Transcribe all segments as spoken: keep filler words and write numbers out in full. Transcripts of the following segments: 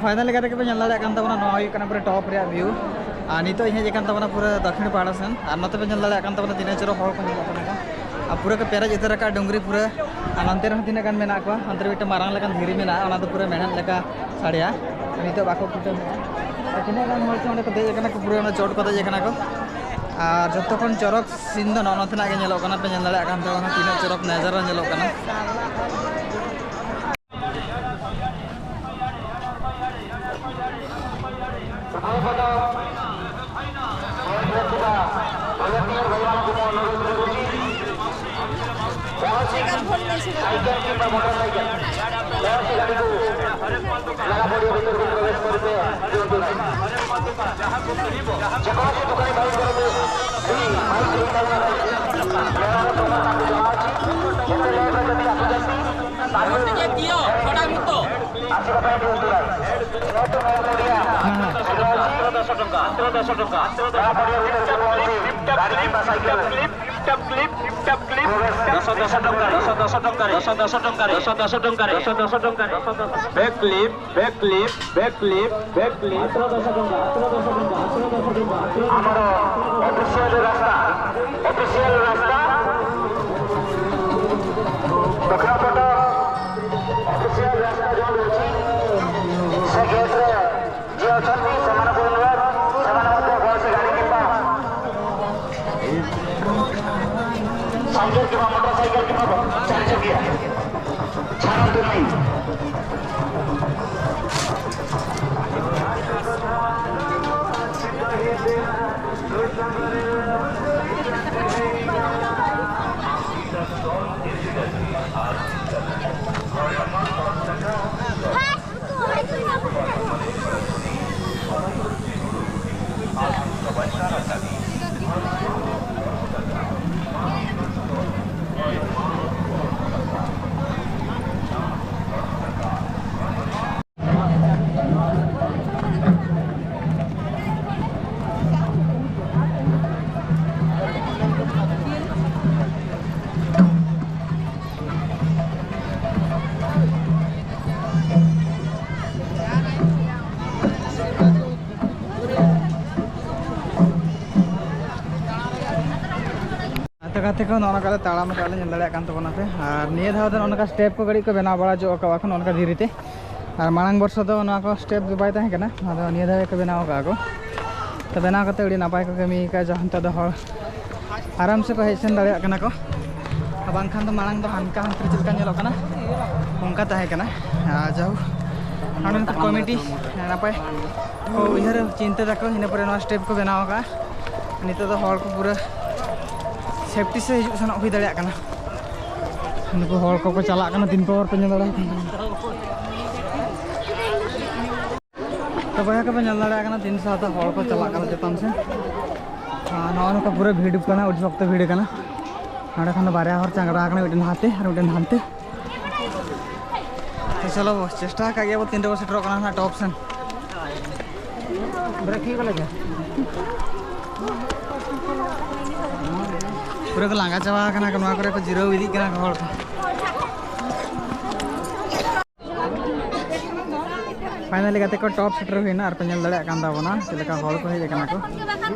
Final ᱞᱮᱠᱟ ᱛᱮᱜᱮ ᱯᱮ ᱧᱮᱞ ᱫᱟᱲᱮᱭᱟᱜ ᱠᱟᱱ ᱛᱟᱵᱚᱱᱟ, ᱱᱚᱣᱟ ᱦᱩᱭᱩᱜ ᱠᱟᱱᱟ ᱯᱩᱨᱟᱹ ᱴᱚᱯ ᱨᱮᱭᱟᱜ ᱵᱷᱤᱭᱩ᱾ ᱟᱨ ᱱᱤᱛᱚᱜ ᱤᱧ ᱦᱮᱡ ᱟᱠᱟᱱ ᱛᱟᱵᱚᱱᱟ ᱯᱩᱨᱟᱹ ᱫᱚᱠᱠᱷᱤᱱ ᱯᱟᱦᱴᱟ ᱥᱮᱱ, ᱟᱨ ᱱᱚᱛᱮ ᱯᱮ ᱧᱮᱞ ᱫᱟᱲᱮᱭᱟᱜ ᱠᱟᱱ ᱛᱟᱵᱚᱱᱟ ᱛᱤᱱᱟᱹᱜ ᱪᱚᱨᱚᱠ ᱦᱚᱲ ᱠᱚ ᱧᱮᱞᱚᱜ ᱠᱟᱱᱟ᱾ ᱟᱨ ᱯᱩᱨᱟᱹ ᱠᱚ ᱯᱮᱨᱮᱡ ᱩᱛᱟᱹᱨ ᱟᱠᱟᱫ ᱰᱩᱝᱨᱤ ᱯᱩᱨᱟᱹ᱾ ᱟᱨ ᱱᱚᱱᱛᱮ ᱨᱮᱦᱚᱸ ᱛᱤᱱᱟᱹᱜ ᱜᱟᱱ ᱢᱮᱱᱟᱜ ᱠᱚᱣᱟ, ᱚᱱᱛᱮ ᱨᱮ ᱢᱤᱫᱴᱟᱝ ᱢᱟᱨᱟᱝ ᱞᱮᱠᱟᱱ ᱫᱷᱤᱨᱤ ᱢᱮᱱᱟᱜᱼᱟ, ᱚᱱᱟ ᱫᱚ ᱯᱩᱨᱟᱹ ᱢᱮᱬᱦᱮᱫ ᱞᱮᱠᱟ ᱥᱟᱰᱮᱭᱟ᱾ ᱱᱤᱛᱚᱜ ᱵᱟᱠᱚ ᱠᱩᱴᱟᱹᱢᱮᱜᱼᱟ᱾ ᱟᱨ ᱛᱤᱱᱟᱹᱜ ᱜᱟᱱ ᱦᱚᱲ ᱪᱚ ᱚᱸᱰᱮ ᱠᱚ ᱫᱮᱡ ᱟᱠᱟᱱᱟ ᱠᱚ, ᱯᱩᱨᱟᱹ ᱚᱱᱟ ᱪᱚᱴ ᱠᱚ ᱫᱮᱡ ᱟᱠᱟᱱᱟ ᱠᱚ᱾ ᱟᱨ ᱡᱚᱛᱚ ᱠᱷᱚᱱ ᱪᱚᱨᱚᱠ ᱥᱤᱱ ᱫᱚ ᱱᱚᱜᱼᱚ ᱱᱚᱛᱮᱱᱟᱜ ᱜᱮ ᱧᱮᱞᱚᱜ ᱠᱟᱱᱟ, ᱯᱮ ᱧᱮᱞ ᱫᱟᱲᱮᱭᱟᱜ ᱠᱟᱱ ᱛᱟᱵᱚᱱᱟ ᱛᱤᱱᱟᱹᱜ ᱪᱚᱨᱚᱠ ᱱᱟᱡᱟᱨᱟ ᱧᱮᱞᱚᱜ ᱠᱟᱱᱟ᱾ Back clip, back clip, back clip. ଆମର ଅଫିସିଆଲ ରାସ୍ତା, ଅଫିସିଆଲ ରାସ୍ତା, ଦକ୍ଷିଣ ପଟ ଅଫିସିଆଲ ରାସ୍ତା ଯୋଉଠି ଅଛି, ସେ ଗେଟରେ ଯିଏ ଅଛନ୍ତି ସେମାନଙ୍କୁ ଅନୁରୋଧ, ସେମାନେ ମଧ୍ୟ କୌଣସି ଗାଡ଼ି କିମ୍ବା ସାଇକେଲ କିମ୍ବା ମୋଟର ସାଇକେଲ କିମ୍ବା ଚାରି ଚକିଆ ଛାଡ଼ନ୍ତୁ ନାହିଁ। ᱜᱟᱛᱮ ᱠᱚ, ᱱᱚᱜᱼᱚ ᱱᱚᱝᱠᱟ ᱞᱮ ᱛᱟᱲᱟᱢ ᱟᱠᱟᱫ ᱞᱮ, ᱧᱮᱞ ᱫᱟᱲᱮᱭᱟᱜ ᱠᱟᱱ ᱛᱟᱵᱚᱱᱟ ᱯᱮ᱾ ᱟᱨ ᱱᱤᱭᱟᱹ ᱫᱷᱟᱣ ᱫᱚ ᱱᱚᱜᱼᱚ ᱱᱚᱝᱠᱟ ᱥᱴᱮᱯ ᱠᱚ ᱜᱟᱹᱰᱤ ᱠᱚ ᱵᱮᱱᱟᱣ ᱵᱟᱲᱟ ᱦᱚᱪᱚ ᱟᱠᱟᱫ ᱠᱚ, ᱱᱚᱜᱼᱚ ᱱᱚᱝᱠᱟ ᱫᱷᱤᱨᱤ ᱛᱮ᱾ ᱟᱨ ᱢᱟᱲᱟᱝ ᱵᱚᱨᱥᱚ ᱫᱚ ᱱᱚᱣᱟ ᱠᱚ ᱥᱴᱮᱯ ᱫᱚ ᱵᱟᱭ ᱛᱟᱦᱮᱸ ᱠᱟᱱᱟ, ᱟᱫᱚ ᱱᱤᱭᱟᱹ ᱫᱷᱟᱣ ᱜᱮᱠᱚ ᱵᱮᱱᱟᱣ ᱟᱠᱟᱫ ᱠᱚ᱾ ᱛᱚ, ᱵᱮᱱᱟᱣ ᱠᱟᱛᱮ ᱟᱹᱰᱤ ᱱᱟᱯᱟᱭ ᱠᱚ ᱠᱟᱹᱢᱤ ᱟᱠᱟᱫᱼᱟ, ᱡᱟᱦᱟᱸ ᱱᱤᱛᱚᱜ ᱫᱚ ᱦᱚᱲ ᱟᱨᱟᱢ ᱥᱮ ᱠᱚ ᱦᱮᱡ ᱥᱮᱱ ᱫᱟᱲᱮᱭᱟᱜ ᱠᱟᱱᱟ ᱠᱚ᱾ ᱟᱨ ᱵᱟᱝᱠᱷᱟᱱ ᱫᱚ ᱢᱟᱲᱟᱝ ᱫᱚ ᱦᱟᱱᱠᱟ ᱦᱟᱱᱛᱮ ᱨᱮ ᱪᱮᱫ ᱞᱮᱠᱟ ᱧᱮᱞᱚᱜ ᱠᱟᱱᱟ, ᱚᱱᱠᱟ ᱛᱟᱦᱮᱸ ᱠᱟᱱᱟ᱾ ᱟᱨ ᱡᱟᱭᱦᱳᱠ, ᱱᱚᱰᱮᱱ ᱠᱚ ᱠᱚᱢᱤᱴᱤ ᱱᱟᱯᱟᱭ ᱠᱚ ᱩᱭᱦᱟᱹᱨ ᱪᱤᱱᱛᱟᱹ ᱫᱟᱠᱚ, ᱤᱱᱟᱹ ᱯᱚᱨᱮ ᱱᱚᱣᱟ ᱥᱴᱮᱯ ᱠᱚ ᱵᱮᱱᱟᱣ ᱟᱠᱟᱫᱼᱟ᱾ ᱱᱤᱛᱚᱜ ᱫᱚ ᱦᱚᱲ ᱠᱚ ᱯᱩᱨᱟᱹ ᱥᱮᱯᱴᱤ ᱥᱮ ᱦᱤᱡᱩᱜ ᱥᱮᱱᱚᱜ ᱦᱩᱭ ᱫᱟᱲᱮᱭᱟᱜ ᱠᱟᱱᱟ᱾ ᱱᱩᱠᱩ ᱦᱚᱲ ᱠᱚᱠᱚ ᱪᱟᱞᱟᱜ ᱠᱟᱱᱟ, ᱛᱤᱱ ᱯᱟᱣᱟᱨ ᱯᱮ ᱧᱮᱞ ᱫᱟᱲᱮᱭᱟᱜ ᱠᱟᱱᱟ᱾ ᱛᱚ ᱵᱚᱭᱦᱟ ᱠᱚᱯᱮ ᱧᱮᱞ ᱫᱟᱲᱮᱭᱟᱜ ᱠᱟᱱᱟ, ᱛᱤᱱ ᱥᱟᱶᱛᱮ ᱦᱚᱲ ᱠᱚ ᱪᱟᱞᱟᱜ ᱠᱟᱱᱟ ᱪᱮᱛᱟᱱ ᱥᱮᱫ᱾ ᱟᱨ ᱱᱚᱜᱼᱚ ᱱᱚᱝᱠᱟ ᱯᱩᱨᱟᱹ ᱵᱷᱤᱲ ᱠᱟᱱᱟ, ᱟᱹᱰᱤ ᱥᱚᱠᱛᱚ ᱵᱷᱤᱲ ᱠᱟᱱᱟ᱾ ᱱᱚᱸᱰᱮ ᱠᱷᱚᱱ ᱫᱚ ᱵᱟᱨᱭᱟ ᱦᱚᱲ ᱪᱟᱝᱜᱽᱲᱟ ᱟᱠᱟᱱᱟ, ᱢᱤᱫᱴᱮᱱ ᱦᱟᱱᱛᱮ ᱟᱨ ᱢᱤᱫᱴᱮᱱ ᱦᱟᱱᱛᱮ᱾ ᱛᱚ ᱪᱚᱞᱚ ᱵᱚ, ᱪᱮᱥᱴᱟ ᱟᱠᱟᱫ ᱜᱮᱭᱟ ᱵᱚ, ᱛᱤᱱ ᱨᱮᱵᱚ ᱥᱮᱴᱮᱨᱚᱜ ᱠᱟᱱᱟ ᱦᱟᱸᱜ ᱴᱚᱯ ᱥᱮᱱ᱾ ᱯᱩᱨᱟᱹ ᱠᱚ ᱞᱟᱸᱜᱟ ᱪᱟᱵᱟ ᱟᱠᱟᱱᱟ ᱠᱚ, ᱱᱚᱣᱟ ᱠᱚᱨᱮ ᱠᱚ ᱡᱤᱨᱟᱹᱣ ᱤᱫᱤᱜ ᱠᱟᱱᱟ ᱠᱚ ᱦᱚᱲ ᱠᱚ᱾ ᱯᱷᱟᱭᱱᱟᱞᱤ ᱜᱟᱛᱮ ᱠᱚ, ᱴᱚᱯ ᱥᱮᱴᱮᱨ ᱦᱩᱭᱱᱟ ᱟᱨ ᱯᱮ ᱧᱮᱞ ᱫᱟᱲᱮᱭᱟᱜ ᱠᱟᱱ ᱛᱟᱵᱚᱱᱟ ᱪᱮᱫ ᱞᱮᱠᱟ ᱦᱚᱲ ᱠᱚ ᱦᱮᱡ ᱟᱠᱟᱱᱟ ᱠᱚ᱾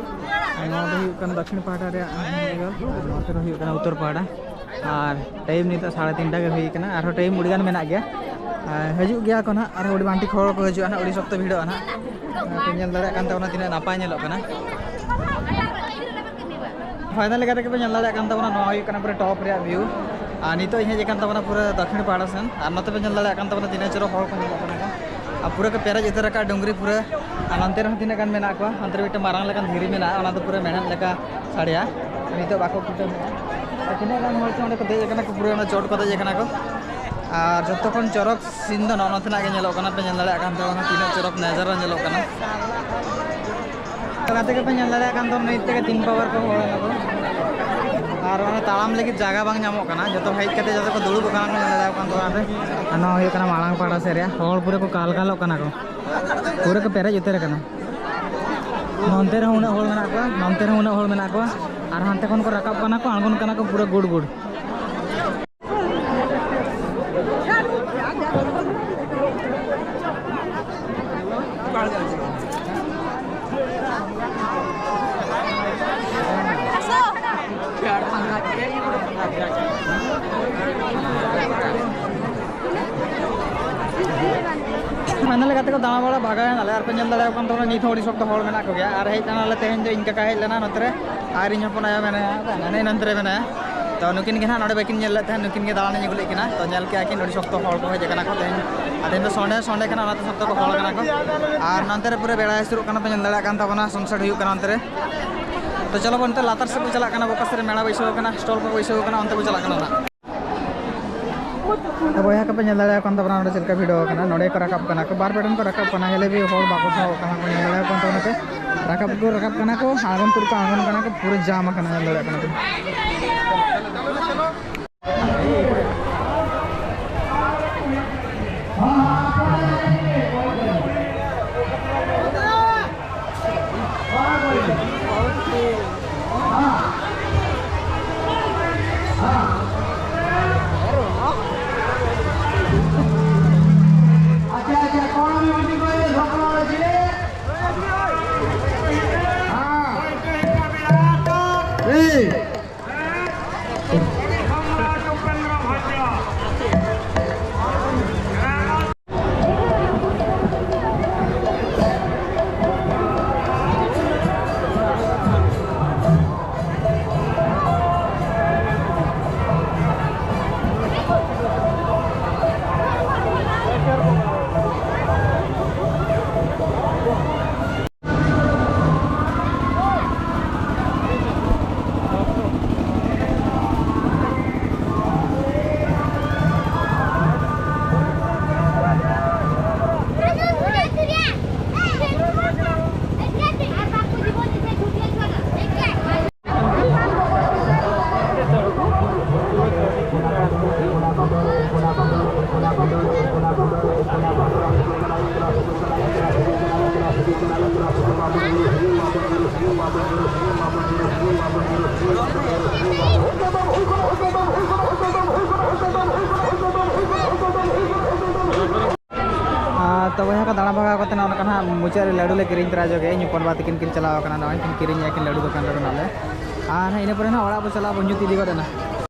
ᱟᱨ ᱱᱚᱣᱟ ᱫᱚ ᱦᱩᱭᱩᱜ ᱠᱟᱱᱟ ᱫᱚᱠᱠᱷᱤᱱ ᱯᱟᱦᱴᱟ ᱨᱮᱭᱟᱜ ᱱᱚᱣᱟ ᱠᱚᱫᱚ ᱦᱩᱭᱩᱜ ᱠᱟᱱᱟ ᱩᱛᱛᱚᱨ ᱯᱟᱦᱴᱟ᱾ ᱟᱨ ᱴᱟᱭᱤᱢ ᱱᱤᱛᱚᱜ ᱥᱟᱲᱮ ᱛᱤᱱᱴᱟ ᱜᱮ ᱦᱩᱭ ᱠᱟᱱᱟ, ᱟᱨᱦᱚᱸ ᱴᱟᱭᱤᱢ ᱟᱹᱰᱤ ᱜᱟᱱ ᱢᱮᱱᱟᱜ ᱜᱮᱭᱟ᱾ ᱟᱨ ᱦᱤᱡᱩᱜ ᱜᱮᱭᱟ ᱠᱚ ᱱᱟᱦᱟᱜ, ᱟᱨᱦᱚᱸ ᱟᱹᱰᱤ ᱵᱟᱝᱴᱷᱤᱠ ᱦᱚᱲ ᱠᱚ ᱦᱤᱡᱩᱜᱼᱟ ᱱᱟᱦᱟᱜ, ᱟᱹᱰᱤ ᱥᱚᱠᱛᱚ ᱵᱷᱤᱲᱚᱜᱼᱟ ᱱᱟᱦᱟᱜ᱾ ᱟᱨ ᱯᱮ ᱧᱮᱞ ᱫᱟᱲᱮᱭᱟᱜ ᱠᱟᱱ ᱛᱟᱵᱚᱱᱟ ᱛᱤᱱᱟᱹᱜ ᱱᱟᱯᱟᱭ ᱧᱮᱞᱚᱜ ᱠᱟᱱᱟ᱾ ᱯᱷᱟᱭᱱᱟᱞ ᱞᱮᱠᱟ ᱛᱮᱜᱮ ᱯᱮ ᱧᱮᱞ ᱫᱟᱲᱮᱭᱟᱜ ᱠᱟᱱ ᱛᱟᱵᱚᱱᱟ, ᱱᱚᱣᱟ ᱦᱩᱭᱩᱜ ᱠᱟᱱᱟ ᱯᱩᱨᱟᱹ ᱴᱚᱯ ᱨᱮᱭᱟᱜ ᱵᱷᱤᱭᱩ᱾ ᱟᱨ ᱱᱤᱛᱚᱜ ᱤᱧ ᱦᱮᱡ ᱟᱠᱟᱱ ᱛᱟᱵᱚᱱᱟ ᱯᱩᱨᱟᱹ ᱫᱚᱠᱠᱷᱤᱱ ᱯᱟᱦᱴᱟ ᱥᱮᱱ, ᱟᱨ ᱱᱚᱛᱮ ᱯᱮ ᱧᱮᱞ ᱫᱟᱲᱮᱭᱟᱜ ᱠᱟᱱ ᱛᱟᱵᱚᱱᱟ ᱛᱤᱱᱟᱹᱜ ᱪᱚᱨᱚᱠ ᱦᱚᱲ ᱠᱚ ᱧᱮᱞᱚᱜ ᱠᱟᱱᱟ ᱠᱚ᱾ ᱟᱨ ᱯᱩᱨᱟᱹ ᱠᱚ ᱯᱮᱨᱮᱡ ᱩᱛᱟᱹᱨ ᱟᱠᱟᱫ ᱰᱩᱝᱨᱤ ᱯᱩᱨᱟᱹ᱾ ᱟᱨ ᱱᱚᱱᱛᱮ ᱨᱮᱦᱚᱸ ᱛᱤᱱᱟᱹᱜ ᱜᱟᱱ ᱢᱮᱱᱟᱜ ᱠᱚᱣᱟ, ᱦᱟᱱᱛᱮ ᱨᱮ ᱢᱤᱫᱴᱮᱱ ᱢᱟᱨᱟᱝ ᱞᱮᱠᱟᱱ ᱫᱷᱤᱨᱤ ᱢᱮᱱᱟᱜᱼᱟ, ᱚᱱᱟ ᱫᱚ ᱯᱩᱨᱟᱹ ᱢᱮᱬᱦᱮᱫ ᱞᱮᱠᱟ ᱥᱟᱰᱮᱭᱟ᱾ ᱟᱨ ᱱᱤᱛᱚᱜ ᱵᱟᱠᱚ ᱠᱩᱴᱟᱹᱢᱮᱜᱼᱟ᱾ ᱟᱨ ᱛᱤᱱᱟᱹᱜ ᱜᱟᱱ ᱦᱚᱲ ᱪᱚ ᱚᱸᱰᱮ ᱠᱚ ᱫᱮᱡ ᱟᱠᱟᱱᱟ ᱠᱚ, ᱯᱩᱨᱟᱹ ᱚᱱᱟ ᱪᱚᱴ ᱠᱚ ᱫᱮᱡ ᱟᱠᱟᱱᱟ ᱠᱚ᱾ ᱟᱨ ᱡᱚᱛᱚ ᱠᱷᱚᱱ ᱪᱚᱨᱚᱠ ᱥᱤᱱ ᱫᱚ ᱱᱚᱜᱼᱚ ᱱᱚᱛᱮᱱᱟᱜ ᱜᱮ ᱧᱮᱞᱚᱜ ᱠᱟᱱᱟ, ᱯᱮ ᱧᱮᱞ ᱫᱟᱲᱮᱭᱟᱜ ᱠᱟᱱ ᱛᱟᱵᱚᱱᱟ ᱛᱤᱱᱟᱹᱜ ᱪᱚᱨᱚᱠ ᱱᱟᱡᱟᱨᱟ ᱧᱮᱞᱚᱜ ᱠᱟᱱᱟ᱾ ᱛᱚ ᱜᱟᱛᱮ ᱠᱚᱯᱮ ᱧᱮᱞ ᱫᱟᱲᱮᱭᱟᱜ ᱠᱟᱱ ᱛᱟᱵᱚᱱᱟ, ᱱᱤᱛ ᱛᱮᱜᱮ ᱛᱤᱱ ᱯᱟᱣᱟᱨ ᱠᱚ ᱦᱚᱲ ᱮᱱᱟ ᱠᱚ᱾ ᱟᱨ ᱚᱱᱟ ᱛᱟᱲᱟᱢ ᱞᱟᱹᱜᱤᱫ ᱡᱟᱭᱜᱟ ᱵᱟᱝ ᱧᱟᱢᱚᱜ ᱠᱟᱱᱟ, ᱡᱚᱛᱚ ᱦᱮᱡ ᱠᱟᱛᱮ ᱡᱚᱛᱚ ᱠᱚ ᱫᱩᱲᱩᱵ ᱟᱠᱟᱱᱟ ᱠᱚ, ᱧᱮᱞ ᱫᱟᱲᱮᱭᱟᱜ ᱠᱟᱱ ᱛᱟᱵᱚᱱᱟ ᱯᱮ᱾ ᱟᱨ ᱱᱚᱣᱟ ᱦᱩᱭᱩᱜ ᱠᱟᱱᱟ ᱢᱟᱲᱟᱝ ᱯᱟᱦᱴᱟ ᱥᱮᱫ ᱨᱮᱭᱟᱜ ᱦᱚᱲ, ᱯᱩᱨᱟᱹ ᱠᱚ ᱠᱟᱞᱠᱟᱞᱚᱜ ᱠᱟᱱᱟ ᱠᱚ, ᱯᱩᱨᱟᱹ ᱠᱚ ᱯᱮᱨᱮᱡ ᱩᱛᱟᱹᱨ ᱟᱠᱟᱱᱟ᱾ ᱱᱚᱱᱛᱮ ᱨᱮᱦᱚᱸ ᱩᱱᱟᱹᱜ ᱦᱚᱲ ᱢᱮᱱᱟᱜ ᱠᱚᱣᱟ, ᱱᱚᱱᱛᱮ ᱨᱮᱦᱚᱸ ᱩᱱᱟᱹᱜ ᱦᱚᱲ ᱢᱮᱱᱟᱜ ᱠᱚᱣᱟ, ᱟᱨ ᱦᱟᱱᱛᱮ ᱠᱷᱚᱱ ᱠᱚ ᱨᱟᱠᱟᱵ ᱠᱟᱱᱟ ᱠᱚ, ᱟᱬᱜᱚᱱ ᱠᱟᱱᱟ ᱠᱚ ᱯᱩᱨᱟᱹ ᱜᱩᱲ ᱜᱩᱲ᱾ ᱟᱞᱮ ᱜᱟᱛᱮ ᱠᱚ ᱫᱟᱬᱟ ᱵᱟᱲᱟ ᱵᱷᱟᱜᱟᱣᱮᱱᱟᱞᱮ, ᱟᱨ ᱯᱮ ᱧᱮᱞ ᱫᱟᱲᱮᱭᱟᱜ ᱠᱟᱱ ᱛᱟᱵᱚᱱᱟ, ᱱᱤᱛ ᱦᱚᱸ ᱟᱹᱰᱤ ᱥᱚᱠᱛᱚ ᱦᱚᱲ ᱢᱮᱱᱟᱜ ᱠᱚᱜᱮᱭᱟ᱾ ᱟᱨ ᱦᱮᱡ ᱞᱮᱱᱟᱞᱮ ᱛᱮᱦᱮᱧ ᱫᱚ, ᱤᱧ ᱠᱟᱠᱟ ᱦᱮᱡ ᱞᱮᱱᱟ ᱱᱚᱛᱮ ᱨᱮ, ᱟᱨ ᱤᱧ ᱦᱚᱯᱚᱱ ᱟᱭᱳ ᱢᱮᱱᱟᱭᱟ, ᱦᱟᱱᱮ ᱱᱚᱱᱛᱮ ᱨᱮ ᱢᱮᱱᱟᱭᱟ᱾ ᱛᱚ ᱱᱩᱠᱤᱱ ᱜᱮ ᱱᱟᱦᱟᱜ ᱱᱚᱰᱮ ᱵᱟᱹᱠᱤᱱ ᱧᱮᱞ ᱞᱮᱫ ᱛᱟᱦᱮᱸᱫ, ᱱᱩᱠᱤᱱ ᱜᱮ ᱫᱟᱬᱟᱱᱤᱧ ᱟᱹᱜᱩ ᱞᱮᱫ ᱠᱤᱱᱟ᱾ ᱛᱚ ᱧᱮᱞ ᱠᱮᱜᱼᱟ ᱠᱤᱱ, ᱟᱹᱰᱤ ᱥᱚᱠᱛᱚ ᱦᱚᱲ ᱠᱚ ᱦᱮᱡ ᱟᱠᱟᱱᱟ ᱠᱚ ᱛᱮᱦᱮᱧ᱾ ᱟᱨ ᱛᱮᱦᱮᱧ ᱫᱚ ᱥᱚᱱᱰᱮ, ᱥᱚᱱᱰᱮ ᱠᱟᱱᱟ, ᱚᱱᱟᱛᱮ ᱥᱚᱠᱛᱚ ᱠᱚ ᱦᱚᱲ ᱠᱟᱱᱟ ᱠᱚ᱾ ᱟᱨ ᱱᱚᱱᱛᱮ ᱨᱮ ᱯᱩᱨᱟᱹ ᱵᱮᱲᱟ ᱦᱟᱹᱥᱩᱨᱚᱜ ᱠᱟᱱᱟ, ᱯᱮ ᱧᱮᱞ ᱫᱟᱲᱮᱭᱟᱜ ᱠᱟᱱ ᱛᱟᱵᱚᱱᱟ, sunset ᱦᱩᱭᱩᱜ ᱠᱟᱱᱟ ᱚᱱᱛᱮ ᱨᱮ᱾ ᱛᱚ ᱪᱚᱞᱚ ᱵᱚᱱ ᱱᱤᱛᱚᱜ ᱞᱟᱛᱟᱨ ᱥᱮᱫ ᱵᱚᱱ ᱪᱟᱞᱟᱜ ᱠᱟᱱᱟ, ᱚᱠᱟ ᱥᱮᱫ ᱨᱮ ᱢᱮᱞᱟ ᱵᱟᱹᱭᱥᱟᱹᱣ ᱠᱟᱱᱟ, stall ᱠᱚ ᱵᱟᱹᱭᱥᱟᱹᱣ ᱠᱟᱱᱟ, ᱚᱱᱛᱮ ᱵᱚᱱ ᱪᱟᱞᱟᱜ ᱠᱟᱱᱟ ᱱᱟᱦᱟᱜ᱾ ᱛᱚ ᱵᱚᱭᱦᱟ ᱠᱚᱯᱮ ᱧᱮᱞ ᱫᱟᱲᱮᱭᱟᱜ ᱠᱟᱱ ᱛᱟᱵᱚᱱᱟ, ᱱᱚᱰᱮ ᱪᱮᱫ ᱞᱮᱠᱟ ᱵᱷᱤᱲ ᱟᱠᱟᱱᱟ᱾ ᱱᱚᱰᱮ ᱠᱚ ᱨᱟᱠᱟᱵ ᱠᱟᱱᱟ ᱠᱚ, ᱵᱟᱨ ᱯᱮ ᱴᱷᱮᱱ ᱠᱚ ᱨᱟᱠᱟᱵ ᱠᱟᱱᱟ, ᱦᱮᱞᱮ ᱵᱤ ᱦᱚᱲ ᱵᱟᱠᱚ ᱥᱟᱦᱚᱵ ᱠᱟᱱᱟ ᱠᱚ, ᱧᱮᱞ ᱫᱟᱲᱮᱭᱟᱜ ᱠᱟᱱ ᱛᱟᱵᱚᱱᱟ ᱯᱮ᱾ ᱨᱟᱠᱟᱵ ᱠᱚ ᱨᱟᱠᱟᱵ ᱠᱟᱱᱟ ᱠᱚ, ᱟᱬᱜᱚᱱ ᱠᱚ ᱟᱬᱜᱚᱱ ᱠᱟᱱᱟ ᱠᱚ, ᱯᱩᱨᱟᱹ ᱡᱟᱢ ᱟᱠᱟᱱᱟ, ᱧᱮᱞ ᱫᱟᱲᱮᱭᱟᱜ ᱠᱟᱱᱟ ᱯᱮ᱾ ᱟᱨ ᱛᱚ ᱵᱚᱭᱦᱟ ᱠᱚ, ᱫᱟᱬᱟ ᱵᱷᱟᱜᱟᱣ ᱠᱟᱛᱮ ᱱᱚᱜᱼᱚ ᱱᱚᱝᱠᱟ ᱱᱟᱦᱟᱜ ᱢᱩᱪᱟᱹᱫ ᱨᱮ ᱞᱟᱹᱰᱩ ᱞᱮ ᱠᱤᱨᱤᱧ ᱛᱚᱨᱟ ᱧᱚᱜ ᱠᱮᱜᱼᱟ᱾ ᱤᱧ ᱦᱚᱯᱚᱱ ᱵᱟ ᱛᱟᱹᱠᱤᱱ ᱠᱤᱱ ᱪᱟᱞᱟᱣ ᱟᱠᱟᱱᱟ, ᱱᱚᱜᱼᱚᱭ ᱠᱤᱱ ᱠᱤᱨᱤᱧᱮᱜᱼᱟ ᱠᱤᱱ ᱞᱟᱹᱰᱩ ᱫᱚᱠᱟᱱ ᱨᱮ ᱢᱮᱱᱟᱜ ᱞᱮ᱾ ᱟᱨ ᱦᱟᱸᱜ ᱤᱱᱟᱹ ᱯᱚᱨᱮ ᱱᱟᱦᱟᱜ ᱚᱲᱟᱜ ᱵᱚ ᱪᱟᱞᱟᱜᱼᱟ, ᱵᱚᱱ ᱧᱩᱛ ᱤᱫᱤ ᱜᱚᱫ ᱮᱱᱟ᱾